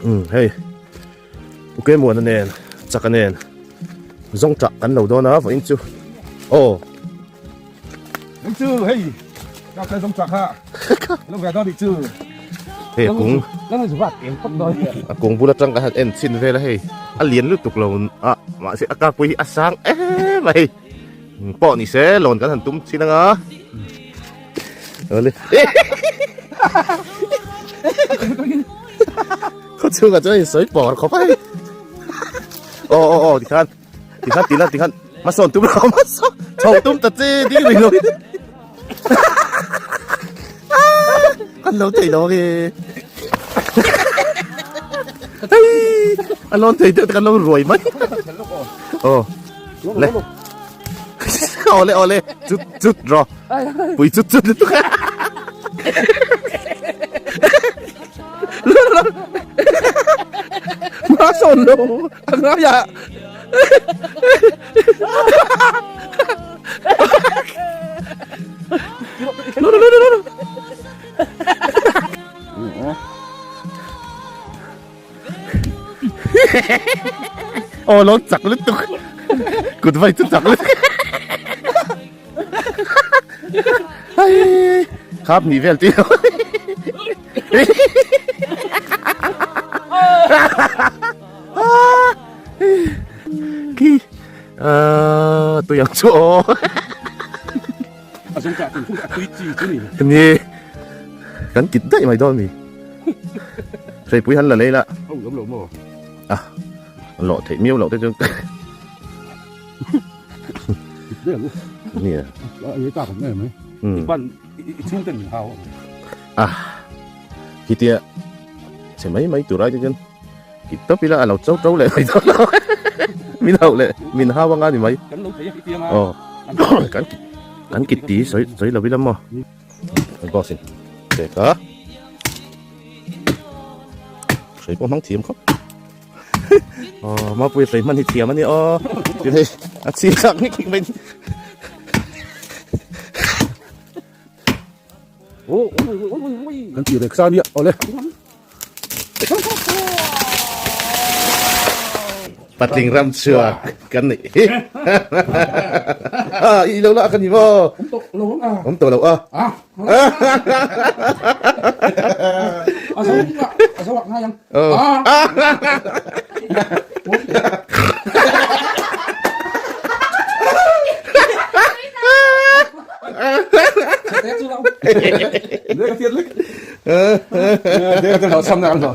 Um hei Uke Muana nen Chaka nen zawng tah kan lo dawn a vawiin chu aw. Hei chu hei ka kal zawng tah kha lo ve dawn nih chu. Hei a kung a kung bul atang ka han en chhin vel a hei a lian lutuk lo a mahse a kakpui hi a sang em a hei pawh ni se lawn kan han tum chhin anga awle khaw chhungah chuan a insawi pawr khawp a hei aw aw aw tikhan Tikhan tila tikhan hmasawn tum lo hmasawn chho tum ta che ding rih lo kan lo thei lo nge hei a lawn thei deuh te kan lo ruai mai aw le awle awle chut chut rawh pui chut chut lutuk a hmasawn lo a ngai ah. No no no no no. Aw lo chak lutuk. Kut vai chu chak lutuk. Ai khap ni vel ti. Khi tui ang chu aw. A zawng chah tun hun a tui chi chu ni. Ni kan kit daih mai dawn mi. Hreipui han la lei la. Ho lawm lo maw. A lawh theih miau loh te chu. Ni a. A ta kan em mai. Ban i chhung ten min hau. A khitia che mai mai tur ai te chuan Kit tawp ila a lo cho to leh mai dawn lo min hauh leh min hau anga ni mai Kan lo thei a hetiang a aw kan kan kit ti sawi sawi lo ila maw kan boss in pek a hrei pawh hmang thiam khawp aw mapui hrei hman hi thiam a ni aw tin hei a chhi thlak nik nik mai Kan tih rek sa nia awle. Patling ram chhuak kan nih hi. A i lo la ka ni maw? Awm tawh lo ang a. Awm tawh lo a. A zo a zo ak ngai ang.